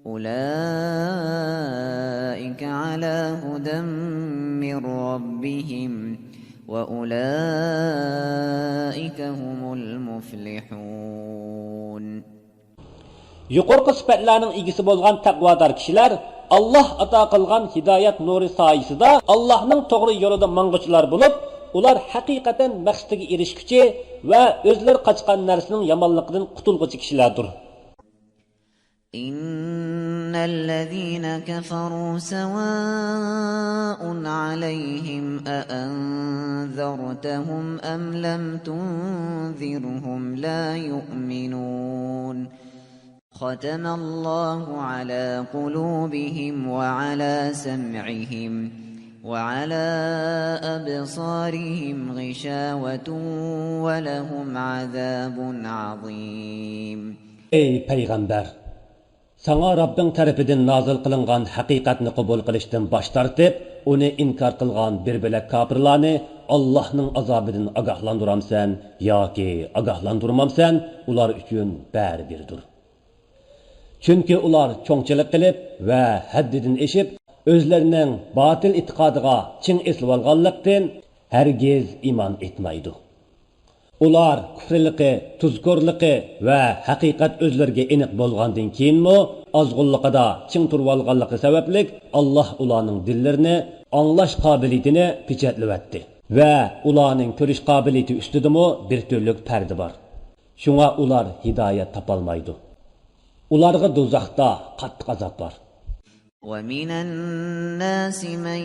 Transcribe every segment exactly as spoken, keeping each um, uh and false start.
أولئك على هدى من ربهم وأولئك هم المفلحون. يۇقىرىقى سۈپەتلەرنىڭ ئىگىسى بولغان تەقۋادار كىشىلەر ئاللاھ ئاتا قىلغان ھىدايەت نۇرى سايىسىدا ئاللاھنىڭ توغرا يولىدا ماڭغۇچىلار بولۇپ، ئۇلار ھەقىقەتەن مەقسىتىگە ئېرىشكۈچى ۋە ئۆزلىرى قاچقان نەرسىنىڭ يامانلىقىدىن قۇتۇلغۇچى كىشىلەردۇر. إن الذين كفروا سواء عليهم أأنذرتهم أم لم تنذرهم لا يؤمنون. ختم الله على قلوبهم وعلى سمعهم وعلى أبصارهم غشاوة ولهم عذاب عظيم. ئەي پەيغەمبەر! ساڭا رەببىڭ تەرىپىدىن نازىل قىلىنغان ھەقىقەتنى قوبۇل قىلىشتىن باش تارتىپ، ئۇنى ئىنكار قىلغان بىر بۆلەك كاپىرلارنى ئاللاھنىڭ ئازابىدىن ئاگاھلاندۇرامسەن ياكى ئاگاھلاندۇرمامسەن، ئۇلار ئۈچۈن بەرىبىردۇر. چۈنكى ئۇلار چوڭچىلىق قىلىپ ۋە ھەددىدىن ئېشىپ، ئۆزلىرىنىڭ باتىل ئېتىقادىغا چىڭ ئېسىلىۋالغانلىقتىن، ھەرگىز ئىمان ئېيتمايدۇ. ئۇلار كۇفرىلىقى، تۇزكورلۇقى ۋە ھەقىقەت ئۆزلىرىگە ئېنىق بولغاندىن كېيىنمۇ، ئازغۇنلۇقىدا چىڭ تۇرۇۋالغانلىقى سەۋەبلىك، ئاللاھ ئۇلارنىڭ دىللىرىنى، ئاڭلاش قابىلىيىتىنى پېچەتلىۋەتتى ۋە ئۇلارنىڭ كۆرۈش قابىلىيىتى ئۈستىدىمۇ بىر تۈرلۈك پەردە بار. شۇڭا ئۇلار ھىدايەت تاپالمايدۇ. ئۇلارغا دوزاختا قاتتىق ئازاب بار. ومن الناس من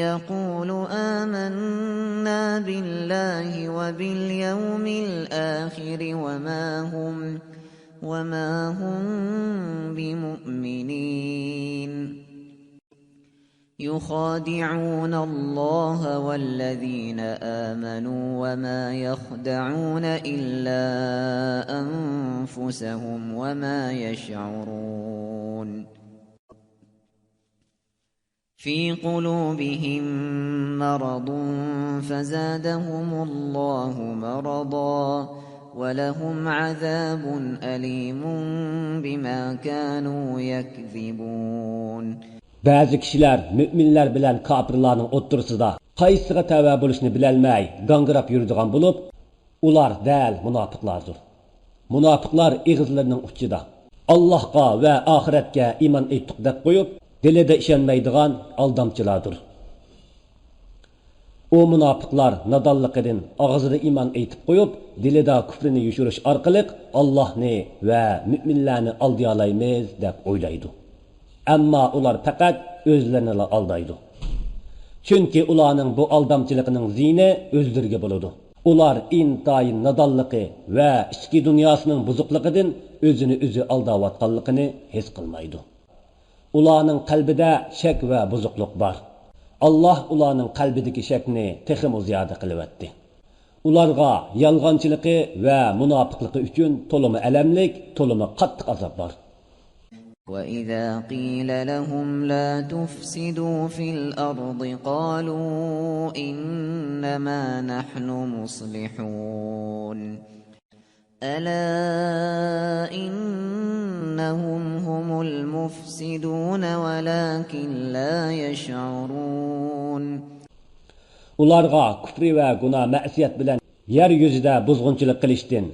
يقول آمنا بالله وباليوم الآخر وما هم وما هم بمؤمنين. يخادعون الله والذين آمنوا وما يخدعون إلا أنفسهم وما يشعرون. في قلوبهم مرض فزادهم الله مرضا ولهم عذاب أليم بما كانوا يكذبون. بەزى كىشىلەر مۆمىنلەر بىلەن كاپىرلارنىڭ ئوتتۇرىسىدا قايسىغا تەۋە بولۇشنى بىلەلمەي گاڭگىراپ يۈرىدىغان بولۇپ، ئۇلار دەل مۇناپىقلاردۇر. مۇناپىقلار ئېغىزلىرىنىڭ ئۇچىدا، ئاللاھقا ۋە ئاخىرەتكە ئىمان ئېيتتۇق دەپ قويۇپ، دىلىدا ئىشەنمەيدىغان ئالدامچىلاردۇر. ئۇ مۇناپىقلار نادانلىقىدىن ئاغزىدا ئىمان ئېيتىپ قويۇپ، دىلىدا كۇفرىنى يوشۇرۇش ئارقىلىق ئاللاھنى ۋە مۆمىنلەرنى ئالدىيالايمىز دەپ ئويلايدۇ. ئەمما ئۇلار پەقەت ئۆزلىرىنىلا ئالدايدۇ. چۈنكى ئۇلارنىڭ بۇ ئالدامچىلىقىنىڭ زىيىنى ئۆزلىرىگە بولىدۇ. ئۇلار ئىنتايىن نادانلىقى ۋە ئىچكى دۇنياسىنىڭ بۇزۇقلۇقىدىن ئۆزىنى ئۆزى ئالداۋاتقانلىقىنى ھېس قىلمايدۇ. ئۇلارنىڭ قەلبىدە شەك ۋە بۇزۇقلۇق بار. ئاللاھ ئۇلارنىڭ قەلبىدىكى شەكنى تېخىمۇ زىيادە قىلىۋەتتى. ئۇلارغا يالغانچىلىقى ۋە مۇناپىقلىقى ئۈچۈن تولىمۇ ئەلەملىك، تولىمۇ قاتتىق ئازاب بار. وإذا قيل لهم لا تفسدوا في الأرض قالوا إنما نحن مصلحون. ألا إنهم هم المفسدون ولكن لا يشعرون. ئۇلارغا كۇفرى ۋە گۇناھ مەسىيەت بىلەن يەر يۈزىدە بۇزغۇنچىلىق قىلىشتىن،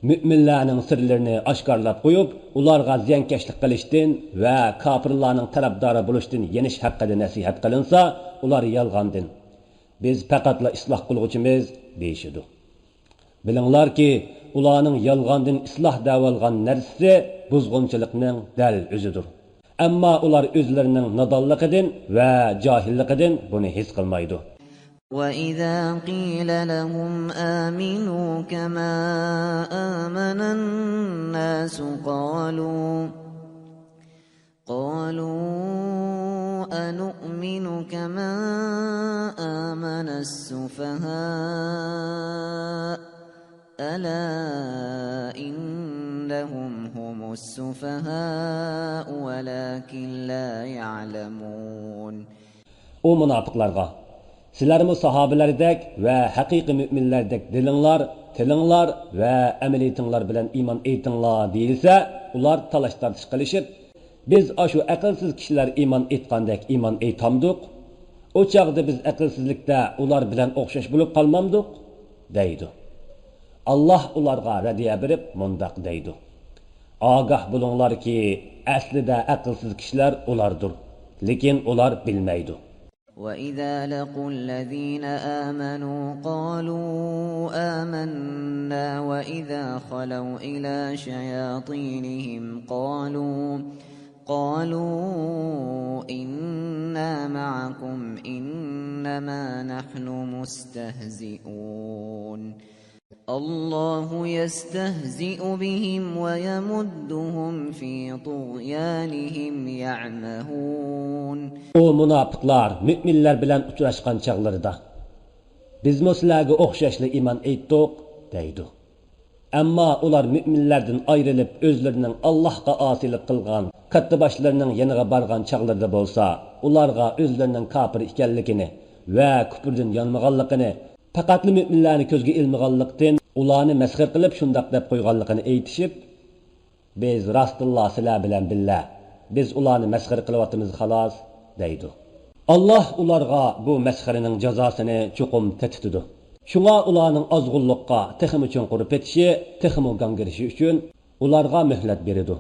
مۆمىنلەرنىڭ سىرلىرىنى ئاشكارىلاپ قويۇپ، ئۇلارغا زىيانكەشلىك قىلىشتىن ۋە كاپىرلارنىڭ تەرەپدارى بولۇشتىن يېنىش ھەققىدە نەسىھەت قىلىنسا، ئۇلار يالغاندىن، بىز پەقەتلا ئىسلاھ قىلغۇچىمىز، دېيىشىدۇ. بىلىڭلاركى، ئۇلارنىڭ يالغاندىن ئىسلاھ دەۋالغان نەرسىسى بۇزغۇنچىلىقنىڭ دەل ئۆزىدۇر. ئەمما ئۇلار ئۆزلىرىنىڭ نادانلىقىدىن ۋە جاھىللىقىدىن بۇنى ھېس قىلمايدۇ. وإذا قيل لهم آمنوا كما آمن الناس قالوا قالوا أنؤمن كما آمن السفهاء ألا إنهم هم السفهاء ولكن لا يعلمون. ئۇ مۇناپىقلارغا، سىلەرمۇ ساھابىلەردەك ۋە ھەقىقىي مۆمىنلەردەك دىلىڭلار، تىلىڭلار ۋە ئەمەلىيىتىڭلار بىلەن ئىمان ئېيتىڭلار دېيىلسە، ئۇلار تالاش-تارتىش قىلىشىپ، بىز ئاشۇ ئەقىلسىز كىشىلەر ئىمان ئېيتقاندەك ئىمان ئېيتامدۇق؟ ئۇ چاغدا بىز ئەقىلسىزلىكتە ئۇلار بىلەن ئوخشاش بولۇپ قالمامدۇق؟ دەيدۇ. ئاللاھ ئۇلارغا رەددىيە بېرىپ مۇنداق دەيدۇ: ئاگاھ بولۇڭلاركى، ئەسلىدە ئەقىلسىز كىشىلەر ئۇلاردۇر، لېكىن ئۇلار بىلمەيدۇ. وَإِذَا لَقُوا الَّذِينَ آمَنُوا قَالُوا آمَنَّا وَإِذَا خَلَوْا إِلَىٰ شَيَاطِينِهِمْ قَالُوا قَالُوا إِنَّا مَعَكُمْ إِنَّمَا نَحْنُ مُسْتَهْزِئُونَ. اللَّهُ يَسْتَهْزِئُ بِهِمْ وَيَمُدُّهُمْ فِي طُغْيَانِهِمْ يَعْمَهُونَ. ئۇ مۇناپىقلار مۆمىنلەر بىلەن ئۇچراشقان چاغلىرىدا، بىزمۇ سىلەرگە ئوخشاشلا ئىمان ئېيتتۇق، دەيدۇ. ئەمما ئۇلار مۆمىنلەردىن ئايرىلىپ، ئۆزلىرىنىڭ ئاللاھقا ئاسىيلىق قىلغان، كاتتىباشلىرىنىڭ يېنىغا بارغان چاغلىرىدا بولسا، ئۇلارغا ئۆزلىرىنىڭ كاپىر ئىكەنلىكىنى ۋە كۇپرىدىن يانمىغانلىقىنى، پەقەتلا مۆمىنلەرنى كۆزگە ئىلمىغانلىقتىن، ئۇلارنى مەسخىرە قىلىپ، شۇنداق دەپ قويغانلىقىنى ئېيتىشىپ، بىز راستتىنلا سىلەر بىلەن بىللە، بىز ئۇلارنى مەسخىرە قىلىۋاتىمىز، خالاس، دەيدۇ. ئاللاھ ئۇلارغا بۇ مەسخىرىنىڭ جازاسىنى چوقۇم تېتىتىدۇ. شۇڭا ئۇلارنىڭ ئازغۇنلۇققا تېخىمۇ چوڭقۇر پېتىشى، تېخىمۇ گاڭگىرىشى ئۈچۈن ئۇلارغا مۆھلەت بېرىدۇ.